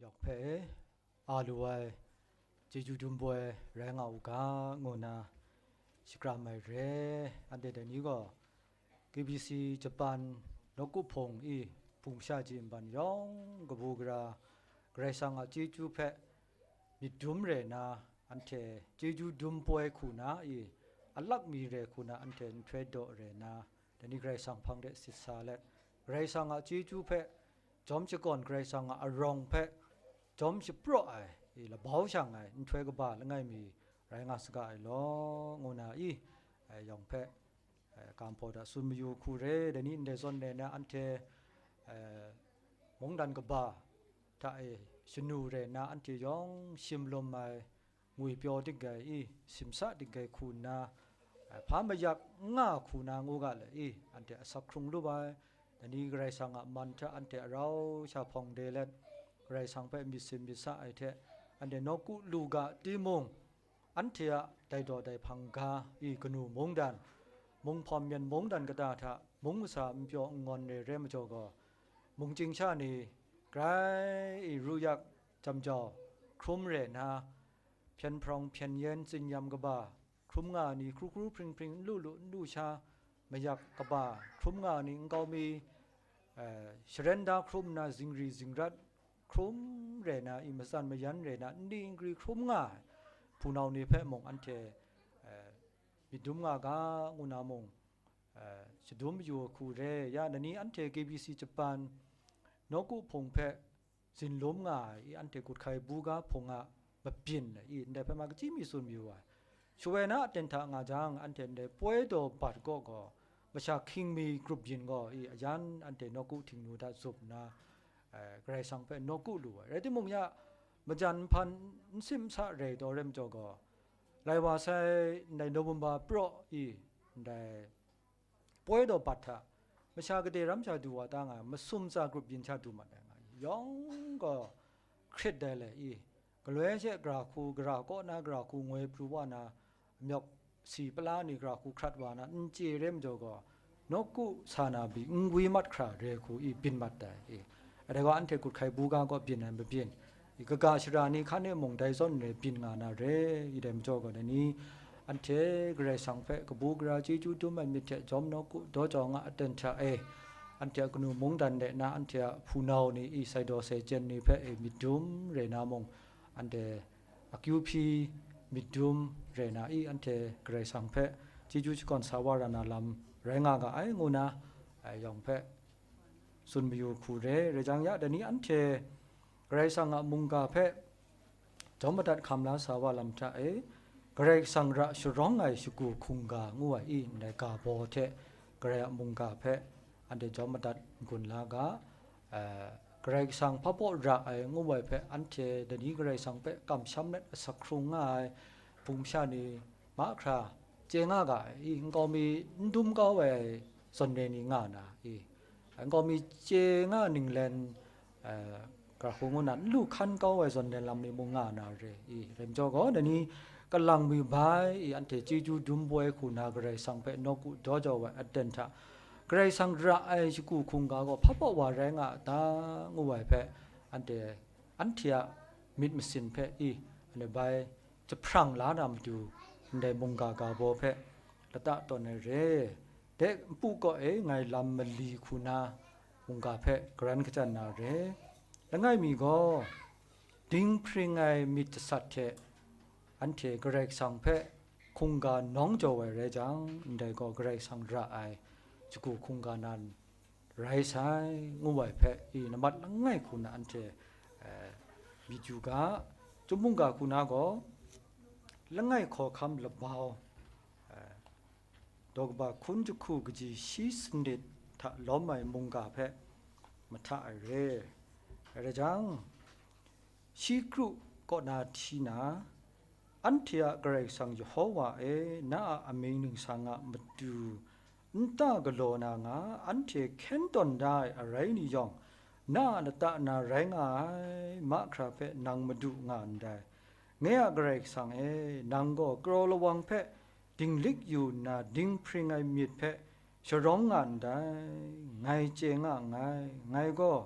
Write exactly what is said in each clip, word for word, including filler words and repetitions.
Yawng hpe a lu ai chyeju dum poi rai nga u ga, ngu nna shakram ai re. Anhte dai ni gaw K B C Japan nawku hpung i hpung sha ji nban yawng kabu gara Karai Kasang a chyeju hpe myit dum re na, anhte chyeju dum poi hku na i alak mi re hku na anhte nhtoi daw re na, dai ni Karai Kasang hpang de sit sa let, Karai Kasang a chyeju hpe jawm shakawn, Karai Kasang a arawng hpe jawm shapraw ai, i labau shang ai nhtoi kaba langai mi rai nga saga ai law, ngu na i, e, yawng hpe, e, ga hpaw da tsun mayu hku re. Dai ni ndai zawn re na anhte, e, mungdan kaba hta e shanu re na anhte yawng shim lum ai, ngwi pyaw dik ai i, simsa dik ai hku nna, e, hpa mayak n nga hku na ngu ga le i, anhte asak hkrung lu ai. Dai ni Karai Kasang a man hta anhte arau sha hpawng de let, Karai Kasang hpe myit sin myit sa ai hte, anhte nawku lu ga timung, anhte a dai daw dai hpang ga i kanu mungdan, mung hpawm myen mungdan kata hta mung masa n pyaw n ngawn re re majaw gaw, mung chying sha ni grai i ru yak jam jau hkrum re na, hpyen hprawng hpyen yen tsinyam kaba hkrum nga ai ni, hkru hkru hpring hpring n lu lu n lu sha mayak kaba hkrum nga ai ni, nkau mi, eh, sharen da hkrum nna zingri zingrat hkrum re na, i matsan mayan re na, n di n gri hkrum nga ai hpunau ni hpe mung anhte, eh, myit dum nga ga, ngu na mung, eh, shadum mayu hku re. Ya, dai ni anhte K B C Japan nawku hpung hpe zinlum nga ai i, anhte Guthkai Buga hpung a mabyin ai i, ndai hpe ma kaji mi tsun mayu ai. Shawoi na aten hta nga jang, anhte ndai poi daw bat kaw gaw, masha hkying mi grup yin gaw i, ayan anhte nawku htingnu hta zup nna, eh, Karai Kasang hpe nawku lu ai. Rai timung ya, majan nhpan n sim n sa re taw re majaw gaw, lai wa sai ndai November praw i, ndai poi daw bat hta, masha gade ram sha du wa ta nga ai, masum tsa grup yin sha du mat ai nga, yawng gaw hkrit dai le i, galoi she gara hku, gara kaw na gara hku ngoi pru wa na, myawk si pala ni gara hku hkrat wa na, n chye re majaw gaw, nawku sa na bi n gwi mat hkra re hku i byin mat ai i. Dai gaw anhte Guthkai Buga gaw byin ai mabyin, i kaga shara ni hkan e mung dai zawn re byin nga na re, i dai majaw gaw, dai ni anhte Karai Kasang hpe kabu gara chyeju dum ai myit hte jawm nawku daw jau nga aten hta e, anhte a kanu mungdan de na, anhte a hpunau ni i sai daw sai chyen ni hpe e myit dum re na mung, anhte akyu hpyi myit dum re na i, anhte Karai Kasang hpe chyeju shakawn sa wa ra na lam rai nga ga ai, ngu na, ai yawng hpe tsun mayu hku re. Rai jang ya, dai ni anhte Karai Kasang a mungga hpe jawm madat hkam la sa wa lam hta e, Karai Kasang ra sharawng ai shagu hkungga ngu ai i, ndai ga baw hte Karai a mungga hpe anhte jawm madat n-gun la ga, eh, Karai Kasang hpa baw ra ai ngu ai hpe, anhte dai ni Karai Kasang hpe kamsham let asak hkrung nga ai hpung sha ni mahkra chye nga ga ai i, nkau mi n dum kau ai zawn re ni nga na i, nkau mi chye nga ninglen, eh, gara hku ngu na n lu hkan kau ai zawn re lam ni mung nga na re i, rai majaw gaw, dai ni kalang mi bai i, anhte chyeju dum poi hku na Karai Kasang hpe nawku daw jau ai aten hta, Karai Kasang ra ai shagu hkungga gaw hpa baw wa rai nga a ta, ngu ai hpe, anhte, anhte a myit masin hpe i, anhte bai jahprang la na matu, ndai mungga ga baw hpe lata tawn ai re. De npu kaw e ngai lam mali hku na mungga hpe garan kachyan na re. Langai mi gaw, dinghpring ai myit jasat hte anhte Karai Kasang hpe hkungga nawng jau ai rai jang, ndai gaw Karai Kasang ra ai shagu hkungga nan rai sai, ngu ai hpe i, namat langai hku na anhte, eh, myit yu ga. Chyum mungga hku na gaw, langai hkawhkam labau, eh, daw kaba hkun jahku kaji shi sanit hta lawm ai mungga hpe mahta ai re. Rai jang, shi kru kaw na hti na, anhte a Karai Kasang Yehova e, na a amying ningsang a matu nta galaw na nga, anhte hkyen tawn da ai arai ni yawng, na a lata na rai nga ai mahkra hpe nang madu nga ndai. Nye a Karai Kasang e, nang gaw kraw lawang hpe dinglik yu nna, dinghpring ai myit hpe sharawng nga ndai, ngai chye nga nngai. Ngai gaw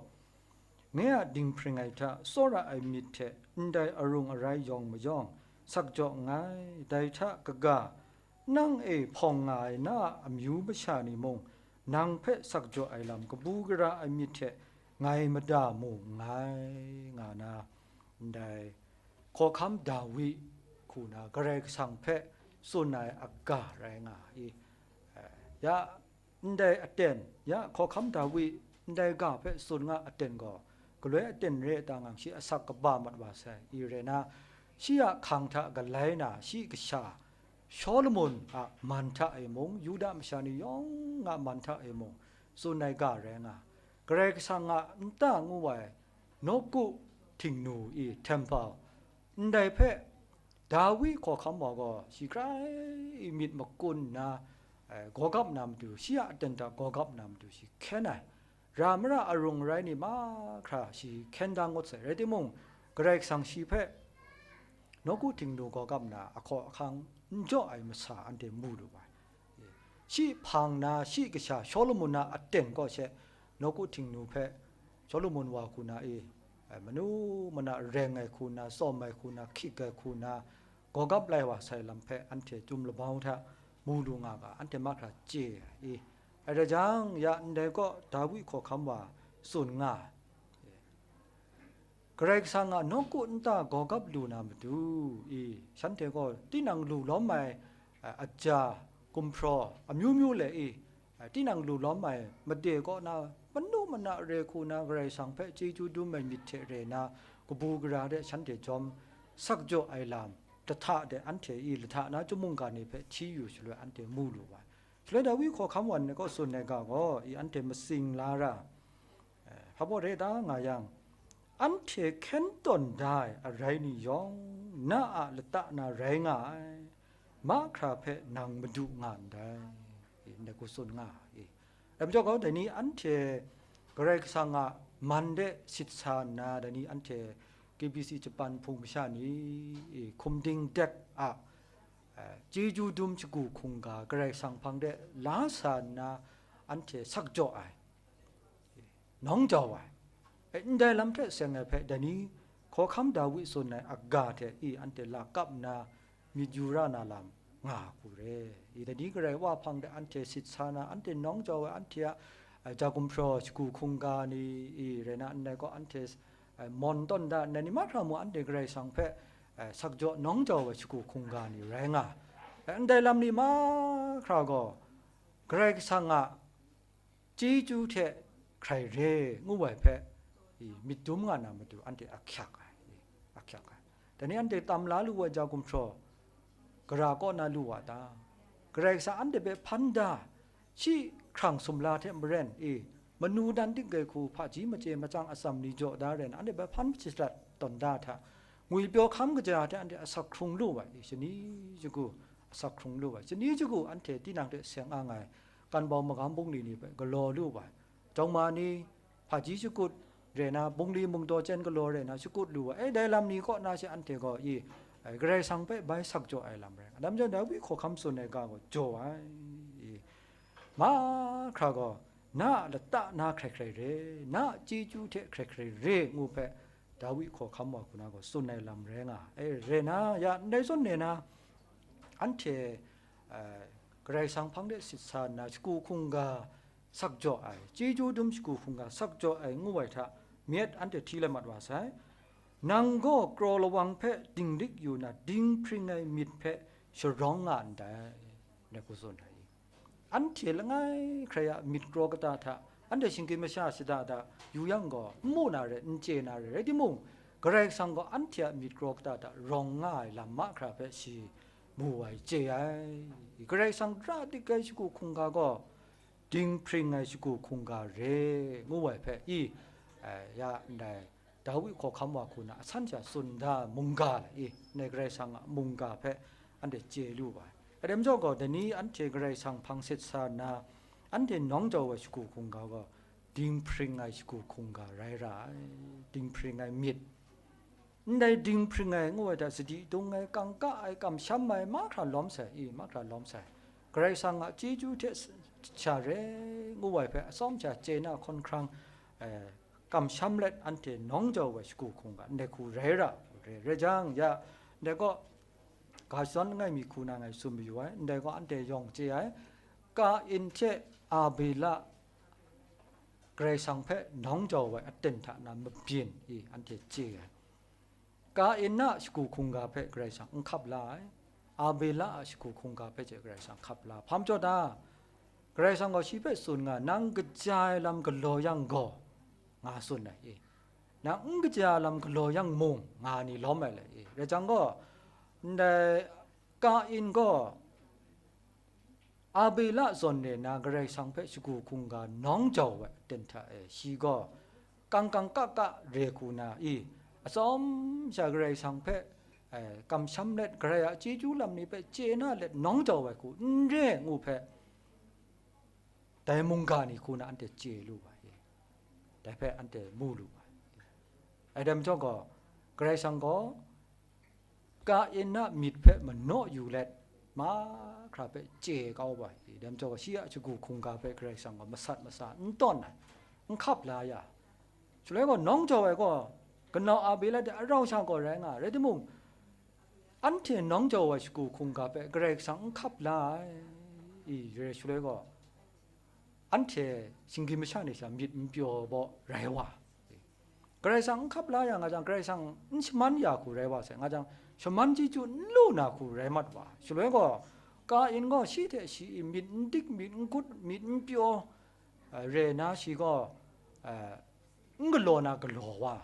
Nye a dinghpring ai hta tsawra ai myit hte ndai arung arai yawng mayawng sak jaw nngai. Dai hta kaga, nang e hpawng nga ai na a amyu masha ni mung, nang hpe sak jaw ai lam kabu gara ai myit hte ngai mada mu nngai, nga na, ndai Hkawhkam Dawi hku na Karai Kasang hpe tsun ai aga rai nga i. Eh, ya ndai aten, ya Hkawhkam Dawi ndai ga hpe tsun nga aten gaw, galoi aten re ai ta ngang shi asak kaba mat wa sai, i rai na, shi a hkang hta galai na, shi kasha Shawlumon a man hta e mung, Yuda masha ni yawng a man hta e mung, tsun ai ga rai nga. Karai Kasang a nta ngu ai nawku htingnu i temple, ndai hpe Dawi hkawhkam wa gaw shi grai myit makun nna, eh, gawgap na matu, shi a aten hta gawgap na matu shi hkyen ai. Ra mara arung arai ni mahkra shi hkyen da ngut sai, rai timung, Karai Kasang shi hpe nawku htingnu gawgap nna ahkaw ahkang n jaw ai masa anhte mu lu ai. Shi hpang na, shi kasha Shawlumon a aten kaw she, nawku htingnu hpe Shawlumon wa hku na i, eh, manu mana reng ai hku na, tsawm ai hku na, hkyik ai hku na, gawgap lai wa sai lam hpe anhte chyum labau hta mu lu nga ga, anhte mahkra chye ai i. Ai rai jang, ya ndai kaw Dawi hkawhkam wa tsun nga ai. Karai Kasang a nawku nta gawgap lu na matu i, shanhte gaw tinang lu lawm ai, a, aja, gumhpraw, amyu myu le i, a, tinang lu lawm ai made kaw na, manu mana re hku na Karai Kasang hpe chyeju dum ai myit hte re na, kabu gara de shanhte jawm sak jaw ai lam, lahta de anhte i lahta na chyum mungga ni hpe hti yu shaloi anhte mu lu ai. Shaloi Dawi hkawhkam wa ni kaw tsun ai ga gaw, i anhte matsing la ra, eh, hpa baw re ta nga yang, anhte hkyen tawn da ai arai ni yawng, na a lata na rai nga ai, mahkra hpe nang madu nga ndai, i ndai hku tsun nga i. Dai majaw gaw, dai ni anhte Karai Kasang a man de sit sa nna, dai ni anhte K B C Japan Hpung masha ni, i, hkum ding dek a, eh, chyeju dum shagu hkungga Karai Kasang hpang de la sa nna, anhte sak jaw ai, nawng jau ai, eh, ndai lam hte seng ai hpe, dai ni hkawhkam Dawi tsun ai aga hte i anhte lakap nna myit yu ra na lam nga hku re. I dai ni Karai Wa hpang de anhte sit sa na, anhte nawng jau ai, anhte a, eh, ja gumhpraw shagu hkungga ni i rai na, ndai gaw anhte, eh, mawn tawn da, ndai ni mahkra mung anhte Karai Kasang hpe, eh, sak jaw nawng jau ai shagu hkungga ni rai nga ai. Eh, ndai lam ni mahkra gaw Karai Kasang a chyeju hte hkrai re ngu ai hpe, i, myit dum nga na matu anhte ahkyak ai, i, ahkyak ai. Dai ni anhte tam la lu ai ja gumhpraw gara kaw na lu wa ta? Karai Kasang anhte hpe hpan da, shi hkrang sumla hte maren, i, manu dan dik ai hku hpaji mace machyang atsam ni jaw da rai na, anhte hpe hpan shadat tawn da hta, ngwipyaw hkam kaja hte anhte asak hkrung lu ai, i, shani shagu asak hkrung lu ai, shani shagu anhte tinang hte seng ang ai, kanbau magam bungli ni hpe galaw lu ai, jawng ma ni, hpaji shakut re na, bungli mungdaw chyen galaw re na shakut lu ai, e, dai lam ni kaw na she anhte gaw i, e, Karai Kasang hpe bai sak jaw ai lam rai. Adam jan Dawi hkawhkam tsun ai ga gaw jaw ai, i, mahkra gaw, na a lata na hkrai hkrai re, na a chyeju hte hkrai hkrai re ngu hpe, Dawi hkawhkam wa hku na gaw tsun ai lam rai nga ai. E, re na, ya ndai zawn e na, anhte, eh, Karai Kasang hpang de sit sa nna, shagu hkungga sak jaw ai, chyeju dum shagu hkungga sak jaw ai ngu ai hta, myit anhte hti let mat wa sai. Nang gaw kraw lawang hpe dinglik yu na, dinghpring ai myit hpe sharawng nga ndai, ngai hku tsun ai. Anhte langai hkrai a myit kraw kata hta, anhte shinggyim masha shada da yu yang gaw, n mu na re, n chye na re, rai timung, Karai Kasang gaw anhte a myit kraw kata hta rawng nga ai lam mahkra hpe shi mu ai, chye ai. Karai Kasang ra dik ai shagu hkungga gaw, dinghpring ai shagu hkungga re ngu ai hpe i, eh, ya ndai Dawi hkawhkam wa hku na asan sha tsun da mungga le i, ndai Karai Kasang a mungga hpe anhte chye lu ai. Atem jaw gaw, dai ni anhte Karai Kasang hpang sit sa nna, anhte nawng jau ai shagu hkungga gaw, dinghpring ai shagu hkungga rai ra ai, dinghpring ai myit. Ndai dinghpring ai ngu ai hta, sadi dung ai, kangka ai, kamsham ai, mahkra lawm sai, i, mahkra lawm sai. Karai Kasang a chyeju hte s-, sha re ngu ai hpe, atsawm sha chye na hkawn hkrang, eh, kamsham let anhte nawng jau ai shagu hkungga ndai hku rai ra, rai, rai jang ya, ndai gaw ga shadawn langai mi hku na ngai tsun mayu ai, ndai gaw anhte yawng chye ai, Kain hte Abela Karai Kasang hpe nawng jau ai aten hta na mabyin i anhte chye ai. Kain a shagu hkungga hpe Karai Kasang n hkap la ai, Abela a shagu hkungga hpe hte Karai Kasang hkap la. Hpa majaw ta, Karai Kasang gaw shi hpe tsun nga, nang kaja ai lam galaw yang gaw, nga tsun ai i, nang n kaja ai lam galaw yang mung, nga ni lawm ai le i. Rai jang gaw, ndai Kain gaw Abela zawn re na Karai Kasang hpe shagu hkungga nawng jau ai aten hta e, shi gaw kang kang ka ka re hku na i, atsawm sha Karai Kasang hpe, eh, kamsham let, Karai a chyeju lam ni hpe chye na let nawng jau ai hku n re ngu hpe, dai mungga ni hku na anhte chye lu ai, dai hpe anhte mu lu ai. Ai dai majaw gaw, Karai Kasang gaw Kain a myit hpe manaw yu let, mahkra hpe chye kau ai. Dai majaw gaw, shi a shagu hkungga hpe Karai Kasang gaw masat masa n tawn ai, n hkap la ya. Shaloi gaw, nawng jau ai gaw, kanau Abela hte arau sha gaw rai nga ai, rai timung, anhte nawng jau ai shagu hkungga hpe Karai Kasang n hkap la ai, i, re shaloi gaw, anhte shinggyim masha ni sha myit n pyaw baw rai wa. Karai Kasang n hkap la ya nga jang, Karai Kasang n shaman ya hku rai wa sai nga jang, shaman chyeju n lu na hku rai mat wa. Shaloi gaw, Kain gaw shi hte shi myit n dik, myit n kut, myit n pyaw, eh, re na shi gaw, eh, n galaw na galaw wa.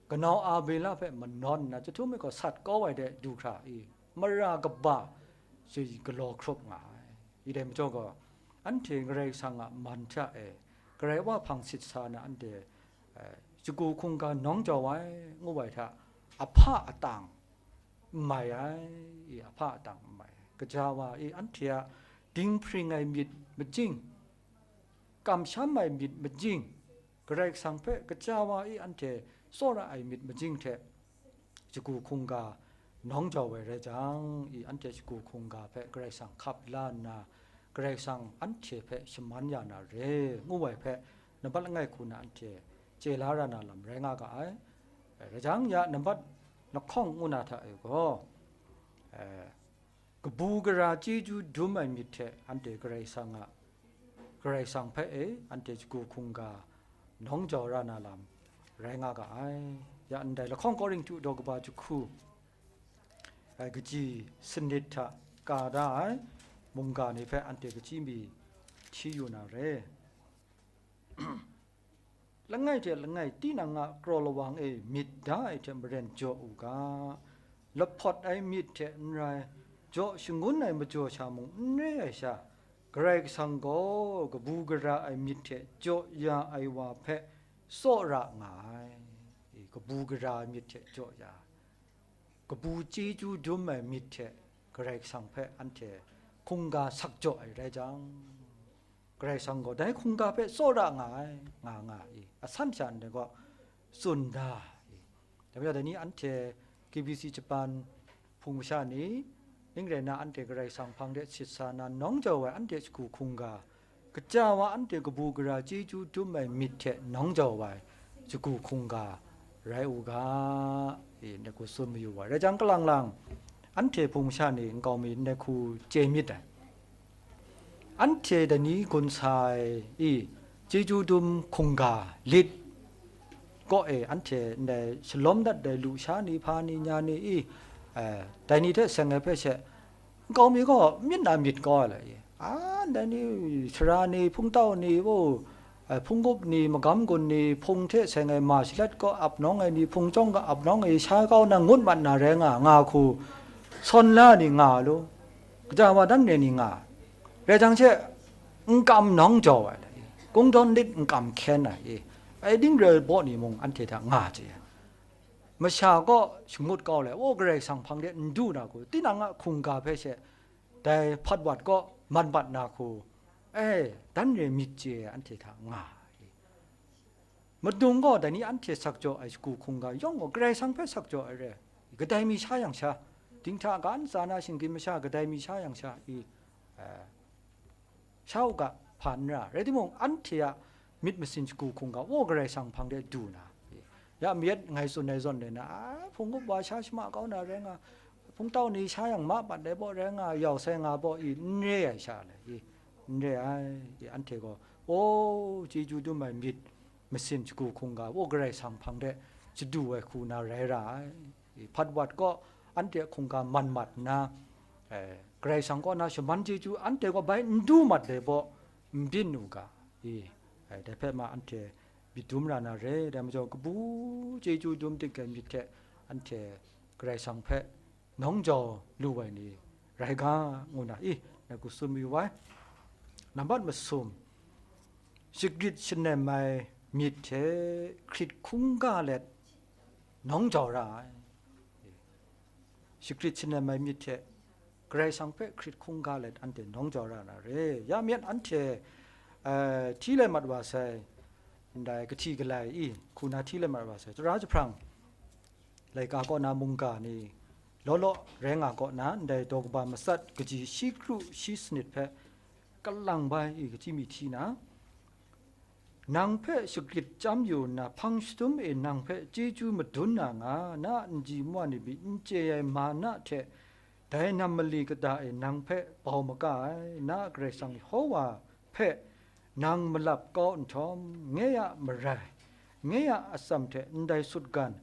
Kanau Abela hpe manawn nna, chyahtum ai gaw sat kau ai de du hkra i, mara kaba shi galaw hkrup nga ai. I dai majaw gaw, anhte Karai Kasang a man hta e, Karai Wa hpang sit sa na anhte, eh, shagu hkungga nawng jau ai, ngu ai hta, ahpa atang n mai ai, i, ahpa atang n mai ai. Kaja wa i, anhte a dinghpring ai myit majing, kamsham ai myit majing, Karai Kasang hpe kaja wa i anhte tsawra ai myit majing hte, shagu hkungga nawng jau ai rai jang, i anhte shagu hkungga hpe Karai Kasang hkap la nna, Karai Kasang anhte hpe shaman ya na re, ngu ai hpe, nambat langai hku na anhte chye la ra na lam rai nga ga ai. Rai jang ya, nambat lahkawng ngu na hta e gaw, eh, kabu gara chyeju dum ai myit hte anhte Karai Kasang a, Karai Kasang hpe e anhte shagu hkungga nawng jau ra na lam rai nga ga ai. Ya ndai lahkawng Korinhtu daw kaba jahku, ai kaji sanit hta ka da ai mungga ni hpe anhte kachyi mi hti yu na re. Langai hte langai tinang a kraw lawang e myit da ai hte maren jaw u ga, lahpawt ai myit hte n rai, jaw shangun ai majaw sha mung n re ai sha, Karai Kasang gaw kabu gara ai myit hte jaw ya ai wa hpe tsawra nga ai. Kabu gara ai myit hte jaw ya, kabu chyeju dum ai myit hte Karai Kasang hpe anhte hkungga sak jaw ai rai jang, Karai Kasang gaw dai hkungga hpe tsawra nga ai, nga nga i, asan sha ndai gaw tsun da i. Dai majaw, dai ni anhte K B C Japan hpung masha ni, ning rai nna anhte Karai Kasang hpang de sit sa na nawng jau ai anhte shagu hkungga, kaja wa anhte kabu gara chyeju dum ai myit hte nawng jau ai shagu hkungga rai u ga, i, ndai hku tsun mayu wa. Rai jang, kalang lang, anhte hpung masha ni nkau mi ndai hku chye myit dai. Anhte dai ni gun sa ai i, chyeju dum hkungga lit kaw e, anhte ndai shalawm dat ai lusha ni, hpa ni, nya ni i, eh, dai ni hte seng ai hpe she, nkau mi gaw myit na myit kau ai le i, a, ndai ni, sara ni, hpungtau ni, o, eh, hpunggup ni, magam gun ni, hpung hte seng ai ma shalat kaw ap nawng ai ni, hpung chyawm kaw ap nawng ai sha kau na ngut mat na rai nga, nga hku sawn la ni nga lu, kaja wa dan re ni nga, rai jang she, n kam nawng jau ai, kungdawn lit n kam hkyen ai, ai ding re baw ni mung anhte hta nga chye ai. Masha kaw shangut kau le, o, Karai Kasang hpang de n du na hku, tinang a hkungga hpe she, dai hpat wat kaw man bat na hku, e, dan re myit chye ai anhte hta nga ai. Madung gaw dai ni anhte sak jaw ai shagu hkungga yawng gaw Karai Kasang hpe sak jaw ai re, kadai mi sha yang sha, dinghta ga ntsa na shinggyim masha kadai mi sha yang sha i, eh, sha u ga, hpa n ra, rai timung, anhte a myit masin shagu hkungga, wa Karai Kasang hpang de du na, ya myit ngai tsun ai zawn rai na, a, hpung up wa sha shama kau na rai nga, hpungtau ni sha yang ma bat ai baw rai nga, yau sai nga baw i, n re ai sha le i, n re ai, i, anhte gaw, o, chyeju dum ai myit masin shagu hkungga, wa Karai Kasang hpang de shadu ai hku na rai ra ai. I, hpat wat kaw, anhte a hkungga man mat nna, eh, Karai Kasang kaw na shaman chyeju anhte gaw bai n du mat ai baw, n byin u ga, i, eh, dai hpe ma anhte myit dum ra na re, dai majaw kabu chyeju dum dik ai myit hte anhte Karai Kasang hpe nawng jau lu ai ni rai ga, ngu na i, ngai hku tsun mayu ai. Nambat masum, shagrit shanem ai myit hte hkrit hkungga let nawng jau ra ai. Shagrit shanem ai myit hte Karai Kasang hpe hkrit hkungga let anhte nawng jau ra na re. Ya myit anhte, eh, hti lai mat wa sai, ndai kahti galai i, hku na hti lai mat wa sai, tara jahprang laika kaw na mungga ni law law rai nga kaw na, ndai daw kaba matsat kaji shi kru shi sanit hpe kalang bai i, kachyi mi hti na, nang hpe shagrit chyam yu nna, hpang shadum e nang hpe chyeju madun na nga, na a nji nwa ni pyi n chye ai ma na hte, dai nam mali kata e nang hpe bau maga ai, na a Karai Kasang Yehova hpe nang malap kau nhtawm, nye a marai, nye a atsam hte ndai sutgan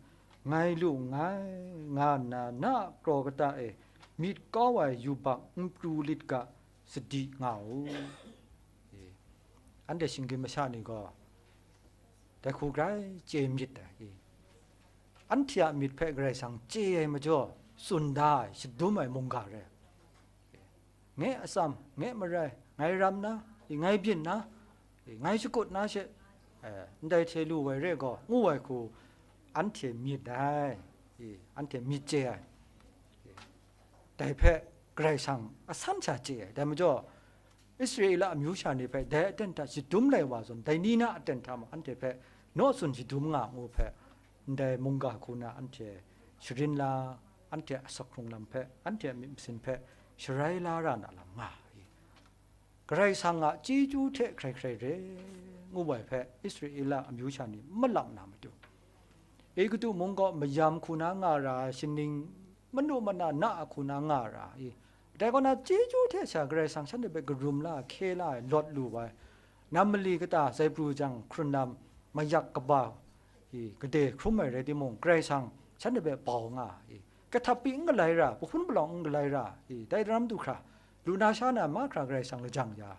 ngai lu nngai, nga nna na a kraw kata e myit kau ai yubak n pru lit ga, sadi nga u. E, anhte shinggyim masha ni gaw dai hku grai chye myit ai. E, anhte a myit hpe Karai Kasang chye ai majaw, tsun da ai, shadum ai mungga rai. E, nge atsam, nge marai, ngai ram na, e, ngai byin na, e, ngai shakut na she, e, ndai hte lu ai re gaw, ngu ai hku anhte myit ai, e, anhte myit chye ai. E, dai hpe Karai Kasang asan sha chye ai. Dai majaw, Israela amyu sha ni hpe dai aten hta shadum lai wa zawn, dai ni na aten hta mung anhte hpe naw tsun shadum nga ngu hpe, ndai mungga hku na anhte sharin la, anhte a asak hkrung lam hpe, anhte a myit masin hpe sharai la ra na lam nga i. Karai Kasang a chyeju hte hkrai hkrai re ngu ai hpe Israela amyu sha ni malap na matu, Egutu mung gaw mayam hku na nga ra ai, shaning manu mana na a hku na nga ra ai. Dai kaw na, chyeju hte sha Karai Kasang shanhte hpe karum la, hkye la ai, lawt lu ai, nam mali kata sai pru jang, hkrun lam, mayak kaba, i, gade hkrum ai rai timung, Karai Kasang shanhte hpe bau nga ai. Kahtap pi n galai ra, kahpun palawng n galai ra, i, dai daram du hkra, lu na sha na mahkra Karai Kasang lajang ya,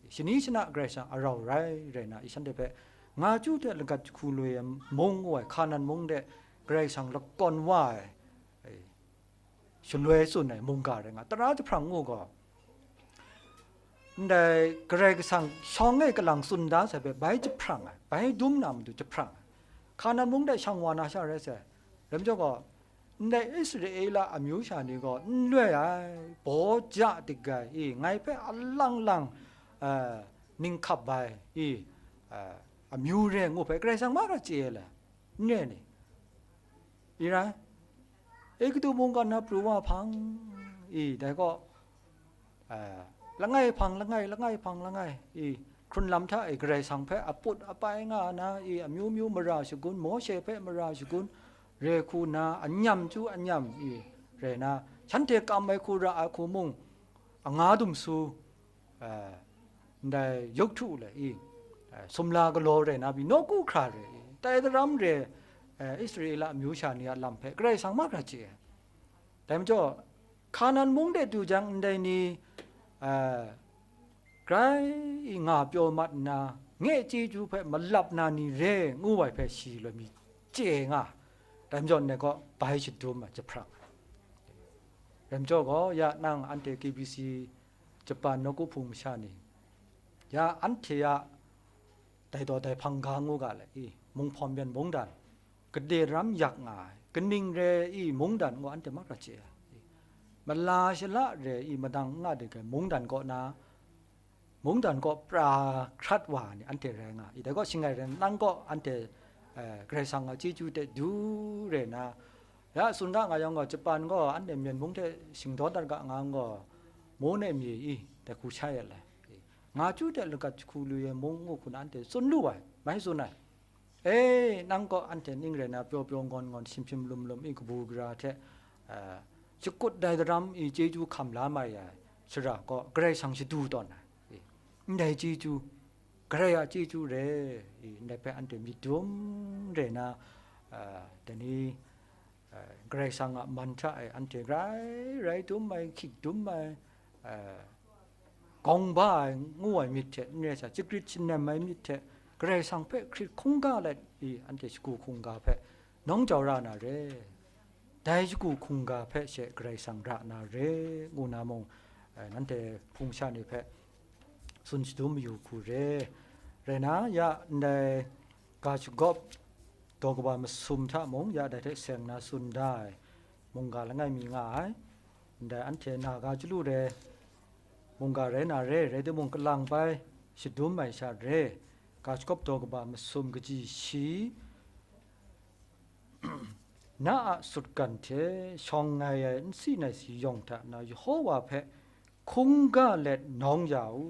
shani shana Karai Kasang arau rai, rai na, i shanhte hpe nga chyu hte lagat jahku loi ai mung ngu ai, Hkanan mung de Karai Kasang lakawn wa ai, e, shaloi tsun ai mungga rai nga, tara jahprang ngu gaw, ndai Karai Kasang shawng e kalang tsun da sai hpe bai jahprang ai, bai dum na matu jahprang ai, Hkanan mung de shang wa na sha rai sai, rai majaw gaw, ndai Israela amyu sha ni gaw n loi ai, baw ja dik ai, i, ngai hpe alang lang, eh, ninghkap ai, i, eh, amyu re ngu hpe Karai Kasang mahkra chye ai le, n re ni? I rai, Egutu mungga na pru wa hpang, i, dai gaw, eh, langai hpang, langai, langai hpang, langai, i, hkrun lam hta e Karai Kasang hpe aput apai nga na, i, amyu myu mara shagun, Mawshe hpe mara shagun, re hku na, anyam chyu anyam, i, rai na, shanhte kam ai hku ra ai hku mung, anga dumsu, eh, ndai yawk htu le i, eh, sumla galaw rai na pyi, nawku hkra re i, tai daram re, eh, Israela amyu sha ni a lam hpe Karai Kasang mahkra chye ai. Dai majaw, Hkanan mung de du jang, ndai ni, eh, grai i nga pyaw mat nna, nye chyeju hpe malap na ni re, ngu ai hpe shi loi mi chye nga, dai majaw ndai gaw bai shadum ai jahprang. Rai majaw gaw, ya nang anhte K B C Japan nawku hpung masha ni, ya anhte a dai daw dai hpang ga ngu ga le i, Munghpawm yan mungdan, gade ram yak nga ai, kaning re i mungdan ngu anhte mahkra chye ai, i, mala shala re i madang n nga dik ai mungdan kaw na, mungdan kaw pra hkrat wa ai ni anhte rai nga i, dai gaw shangai rai nang kaw anhte, eh, Karai Kasang a chyeju hte du re na, ya tsun ga nga yang gaw, Japan gaw anhte Myen mung hte shingdaw dat ga nga yang gaw, mung e mi i, dai hku shai ai le, i, nga chyu de lagat jahku lu ai mung ngu hku na anhte tsun lu ai, mai tsun ai. E, nang gaw anhte ning rai na pyaw pyaw ngawn ngawn, shim shim lum lum, i kabu gara hte, eh, shakut dai daram i chyeju hkam la mai ai, shara gaw Karai Kasang shadu tawn ai, i, ndai chyeju, Karai a chyeju re, i, ndai hpe anhte myit dum re na, eh, dai ni, eh, Karai Kasang a man hta e anhte grai rai dum ai, hkyit dum ai, eh, gawng ba ai ngu ai myit hte n rai sa, shagrit shanem ai myit hte Karai Kasang hpe hkrit hkungga let i anhte shagu hkungga hpe nawng jau ra na re. Dai shagu hkungga hpe she Karai Kasang ra na re, ngu na mung, eh, nanhte hpung sha ni hpe tsun shadum mayu hku re. Rai na, ya ndai ga shagawp daw kaba masum hta mung, ya dai hte seng na tsun da ai mungga langai mi nga ai. Ndai anhte na ga chyalu re, mungga rai na re, rai timung, kalang bai shadum ai sha re, ga shagawp daw kaba masum kaji shi, na a sutgan hte shawng ngai ai nsi nai si yawng hta na Yehova hpe hkungga let nawng ya u.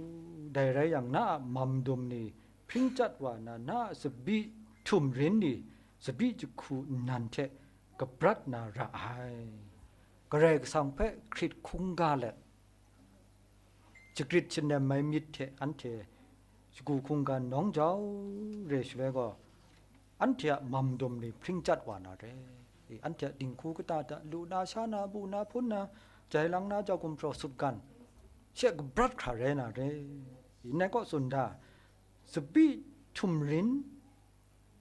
Dai rai yang, na a mam dum ni hpring chyat wa na, na a tsabyi htumrin ni tsabyi jahku nnan hte kabrat na ra ai. Karai Kasang hpe hkrit hkungga let, shagrit shanem ai myit hte anhte shagu hkungga nawng jau re shaloi gaw, anhte a mam dum ni hpring chyat wa na re. I, anhte a dinghku kata hta lu na, sha na, bu na, hpun na, jai lang na, jau gumhpraw sutgan she kabrat hkra rai na re. I, ngai kaw tsun da, tsabyi htumrin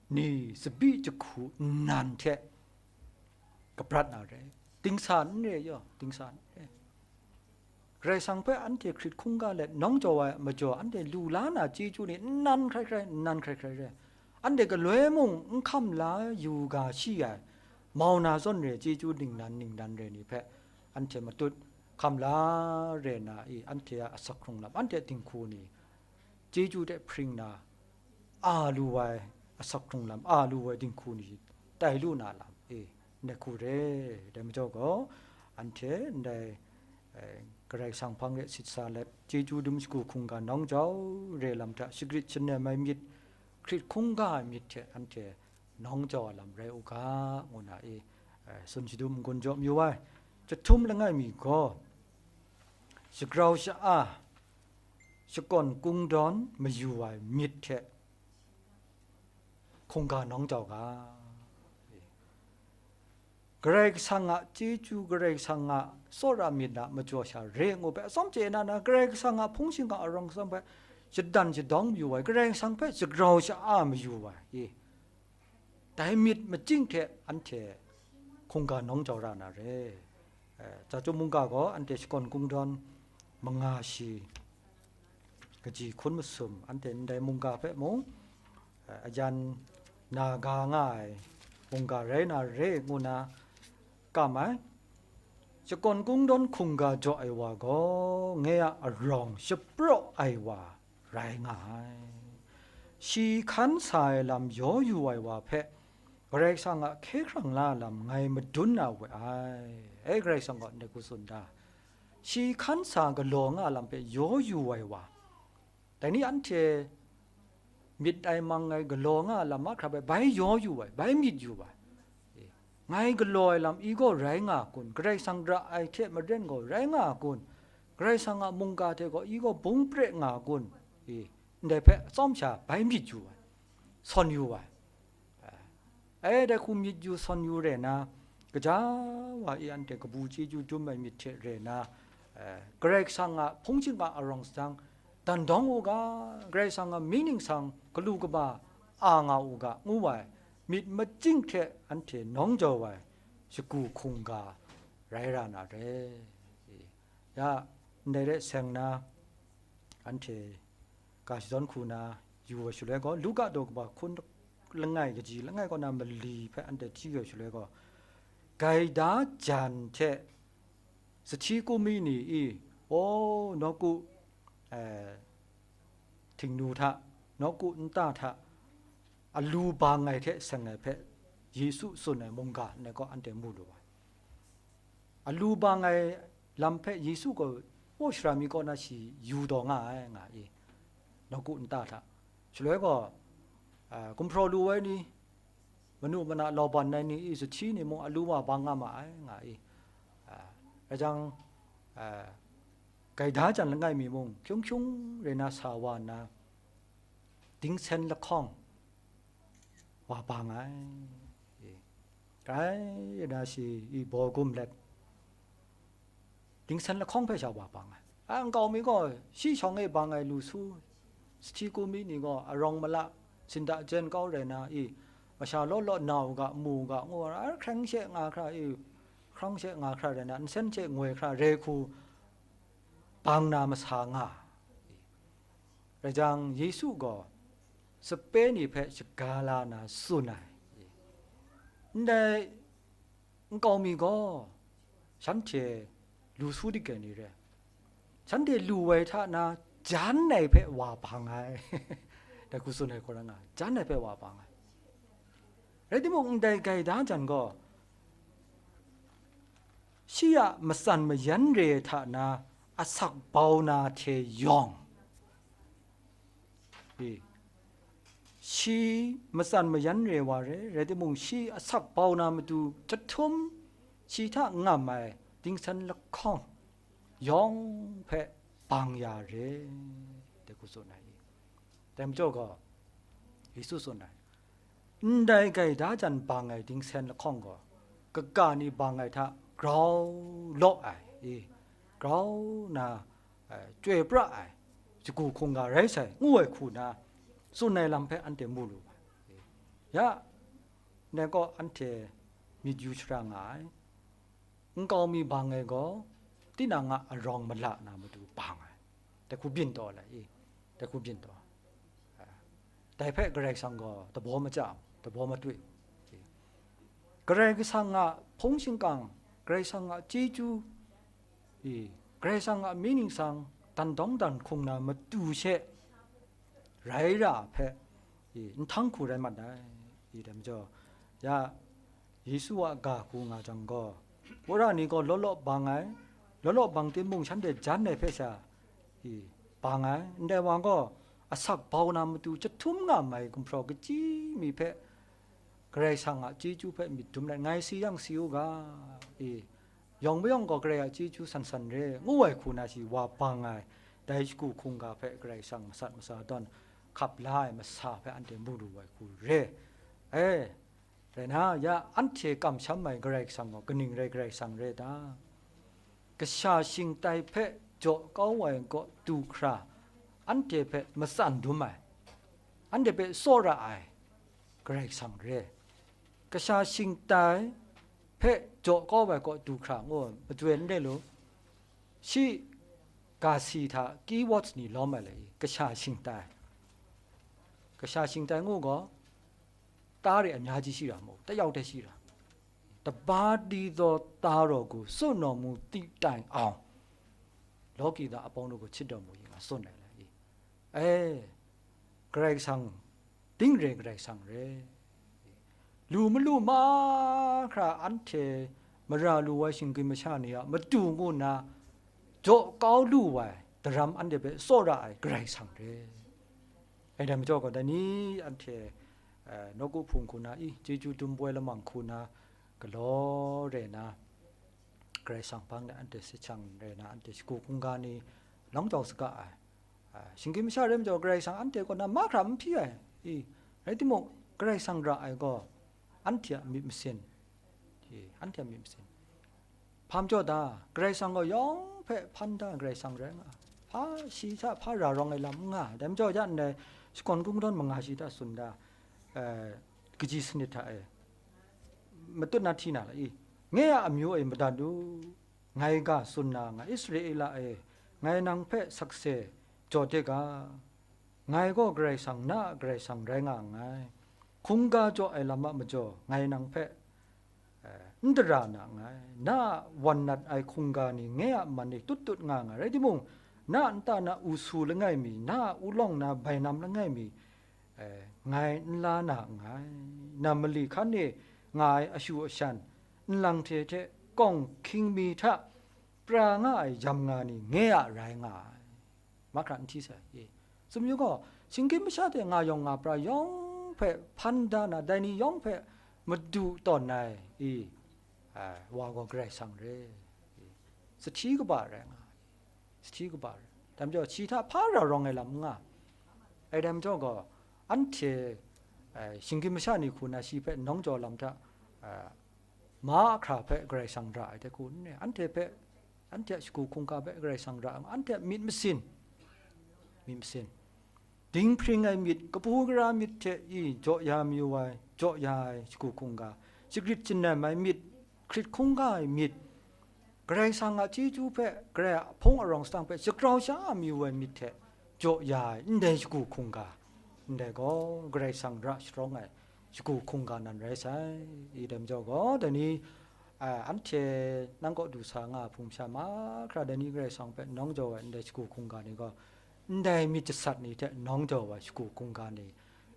ni tsabyi jahku nnan hte kabrat na re. Dingsa n re yaw, dingsa n re. Karai Kasang hpe anhte hkrit hkungga let nawng jau ai a majaw, anhte lu la na chyeju ni nnan hkrai hkrai, nnan hkrai hkrai re. Anhte galoi mung n hkam la yu ga shi ai, mau na zawn re chyeju ningnan ningnan re ni hpe anhte matut hkam la re na i, anhte a asak hkrung lam, anhte a dinghku ni chyeju hte hpring na, a lu ai asak hkrung lam, a lu ai dinghku ni tai lu na lam e, ndai hku re. Dai majaw gaw, anhte ndai, eh, Karai Kasang hpang de sit sa let, chyeju dum shagu hkungga nawng jau re lam hta, shagrit shanem ai myit, hkrit hkungga ai myit hte anhte nawng jau ai lam rai u ga, ngu na i, eh, tsun shadum n-gun jaw mayu ai. Chyahtum langai mi gaw, shagrau sha-a, shakawn kungdawn mayu ai myit hte hkungga nawng jau ga. Karai Kasang a chyeju, Karai Kasang a tsawra myit a majaw sha re ngu hpe, atsawm chye na na, Karai Kasang a hpung shingkang arawng atsam hpe shadan shadawng mayu ai, Karai Kasang hpe shagrau sha-a mayu ai, i, dai myit machying hte anhte hkungga nawng jau ra na re. Eh, Chyatum mungga gaw anhte shakawn kungdawn manga shi kaji hkun masum, anhte ndai mungga hpe mung, eh, ayan na ga nga ai mungga rai na re ngu na kam ai. Shakawn kungdawn hkungga jaw ai wa gaw, nye a arawng shapraw ai wa rai nga ai. Shi hkan sa ai lam yaw yu ai wa hpe Karai Kasang a hkye hkrang la ai lam ngai madun na we ai. E, Karai Kasang gaw ndai hku tsun da, shi hkan sa galaw nga ai lam hpe yaw yu ai wa, dai ni anhte myit ai mang ai galaw nga ai lam mahkra bai, bai yaw yu ai, bai myit yu ai. E, ngai galaw ai lam i gaw rai nga kun? Karai Kasang ra ai hte maren gaw rai nga kun? Karai Kasang a mungga hte gaw i gaw bung pre nga kun? E, ndai hpe atsawm sha bai myit yu ai, sawn yu ai. E, dai hku myit yu sawn yu re na, gaja wa e anhte kabu chyeju dum ai myit hte re na, eh, Karai Kasang a hpung shingkang arawng sadang dan dawng u ga, Karai Kasang a mying ningsang galu kaba a nga u ga, ngu ai myit machying hte anhte nawng jau ai shagu hkungga rai ra na re. Ya, ndai re seng na, anhte ga shadawn hku na yu ai shaloi gaw, Luka daw kaba hkun langai kaji langai kaw na mali hpe anhte hti ai shaloi gaw, gaida jan hte sahti kumi ni i, o, nawku, eh, htingnu hta, nawku nta hta, alu bang ai hte seng ai hpe Yesu tsun ai mungga ngai gaw anhte mu lu ai. Alu bang ai lam hpe Yesu gaw, o, shara mi kaw na shi yu taw nga ai, nga i. nawku nta hta. Shaloi gaw, a, gumhpraw lu ai ni, manu mana lauban ai ni i sahti ni mung alu wa bang nga ma ai, nga i. A, rai jang, a, gaida jan langai mi mung, hkyung hkyung rai na sa wa nna, dingsen lahkawng wa bang ai. E, rai na shi i baw gum let, dingsen lahkawng hpe sha wa bang ai. A, nkau mi gaw shi shawng e bang ai lu su, sahti ku mi ni gaw arawng mala, sinda jen kau rai na i, masha law law na u ga, mu u ga, ngu ai, hkreng she nga hkra i, hkreng she nga hkra rai na, nsen she ngoi hkra re hku bang na masa nga. Rai jang, Yesu gaw sape ni hpe shaga la na tsun ai. Ndai nkau mi gaw shanhte lu su dik ai ni re, shanhte lu ai hta na, jan ai hpe wa bang ai. Dai hku tsun ai hku rai nga, jan ai hpe wa bang ai. Rai timung, ndai gaida jan gaw, shi a matsan mayan re hta na asak bau na hte yawng, e, shi matsan mayan re wa re, rai timung, shi asak bau na matu jahtum shi hta ngam ai dingsen lahkawng yawng hpe bang ya re, dai hku tsun ai. Dai majaw gaw, Yesu tsun ai, ndai gaida jan bang ai dingsen lahkawng gaw, kaga ni bang ai hta grau law ai, e, grau na, e, chyoi pra ai, shagu hkungga rai sai, ngu ai hku na, tsun ai lam hpe anhte mu lu ai. E, ya, ndai gaw anhte myit yu shara nga ai. Nkau mi bang ai gaw, tinang a arawng mala na matu bang ai. Dai hku byin taw ai, e, dai hku byin taw ai. Dai hpe Karai Kasang gaw dabaw maja, dabaw matui. Karai Kasang a hpung shingkang, Karai Kasang a chyeju, e, Karai Kasang a mying ningsang dan dawng dan hkung na matu she rai ra hpe, e, nhtang hku rai mat ai. E, dai majaw, ya, Yesu a ga hku nga jang gaw, wora ni gaw law law bang ai, law law bang timung, shanhte jan ai hpe sha, e, bang ai. Ndai wa gaw, asak bau na matu jahtum ngam ai gumhpraw kachyi mi hpe, Karai Kasang a chyeju hpe myit dum let, ngai si yang si u ga, e, yawng mayawng gaw Karai a chyeju san san re, ngu ai hku na shi wa bang ai, dai shagu hkungga hpe Karai Kasang masat masa tawn hkap la ai masa hpe anhte mu lu ai hku re. E, rai na, ya, anhte kamsham ai Karai Kasang gaw kaning rai Karai Kasang re ta? Kasha shingtai hpe jaw kau ai kaw du hkra, anhte hpe matsan dum ai, anhte hpe tsawra ai Karai Kasang re. Kasha shingtai hpe jaw kau ai kaw du hkra ngu ai, majoi n re lu. Shi ga si hta keywords ni lawm ai le i, kasha shingtai. Kasha shingtai ngu gaw, သားတွေ အများကြီးရှိတာမဟုတ်ဘူး၊ တစ်ယောက်တည်းရှိတာ။ တပါးတည်းသောသားတော်ကို စွန့်တော်မူသည့်တိုင်အောင် လောကီသားအပေါင်းတို့ကို ချစ်တော်မူ၏ငါစွန့်နိုင်လျက်၏။ အဲ Karai Kasang, ding re Karai Kasang re. Lu malu mahkra anhte mara lu ai shinggyim masha ni a matu ngu nna jaw kau lu ai daram anhte hpe tsawra ai Karai Kasang re. Ai dai majaw gaw, dai ni anhte, eh, nawku hpung hku na i, chyeju dum poi lamang hku na, galaw re na, Karai Kasang hpang de anhte sahchang re na, anhte shagu hkungga ni lawng jau saga ai. Ah, shinggyim masha re majaw, Karai Kasang anhte kaw na mahkra n hpyi ai. I, rai timung, Karai Kasang ra ai gaw, anhte a myit masin, i, anhte a myit masin. Hpa majaw ta, Karai Kasang gaw yawng hpe hpan da ai Karai Kasang rai nga ai. Hpa shi hta hpa ra rawng ai lam n nga ai. Dai majaw, ya ndai shakawn kungdawn manga shi hta tsun da, eh, kaji sanit hta e, matut na hti na la i? Nye a amyu e madat u, ngai ga tsun na nga, Israela e, ngai nang hpe sakse jaw de ga. Ngai gaw Karai Kasang, na a Karai Kasang rai nga nngai. Hkungga jaw ai lam a majaw, ngai nang hpe, eh, n dara na nngai. Na a wan nat ai hkungga ni nye a man e tut tut nga nga rai timung, na a nta na usu langai mi, na a ulawng na bainam langai mi, eh, ngai n la na nngai. Na mali hkan e nga ai ashu ashan, nlang hte hte kawng hkying mi hta pra nga ai yam nga ni nye a rai nga ai. Mahkra n hti sai, e, Tsun yu gaw, shinggyim masha hte nga yawng nga pra yawng hpe hpan da na, dai ni yawng hpe madu tawn ai, i, a, wa gaw Karai Kasang re, i, sahti kaba rai nga, sahti kaba rai. Dai majaw, shi hta hpa ra rawng ai lam n nga. Ai dai majaw gaw, anhte, e, shinggyim masha ni hku na shi hpe nawng jaw lam hta, a, mahkra hpe Karai Kasang ra ai hte hku n re, anhte hpe, anhte a shagu hkungga hpe Karai Kasang ra ai, anhte a myit masin, myit masin, dinghpring ai myit, kabu gara myit hte i jaw ya mayu ai, jaw ya ai shagu hkungga, shagrit shanem ai myit, hkrit hkungga ai myit, Karai Kasang a chyeju hpe, Karai a hpung arawng sadang hpe shagrau sha mayu ai myit hte jaw ya ai ndai shagu hkungga, ndai gaw Karai Kasang ra sharawng ai shagu hkungga nan rai sai. I dai majaw gaw, dai ni, a, anhte nang kaw du sa nga ai hpung masha mahkra, dai ni Karai Kasang hpe nawng jaw ai ndai shagu hkungga ni gaw, ndai myit jasat ni hte nawng jaw ai shagu hkungga ni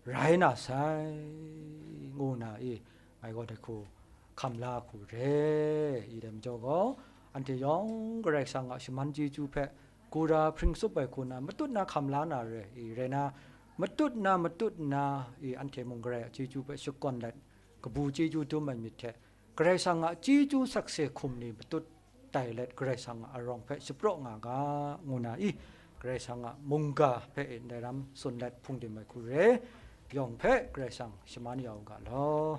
rai na sai, ngu na i, ngai gaw dai hku hkam la hku re. I dai majaw gaw, anhte yawng Karai Kasang a shaman chyeju hpe gura hpring tsup ai hku na matut na hkam la na re, i rai na, matut na, matut na, i anhte mung Karai a chyeju hpe shakawn let, kabu chyeju dum ai myit hte, Karai Kasang a chyeju sakse hkum ni matut tai let, Karai Kasang a arawng hpe shapraw nga ga, ngu na i, Karai Kasang a mungga hpe e ndai ram tsun let hpung dim ai hku re, yawng hpe Karai Kasang shaman ya u ga law.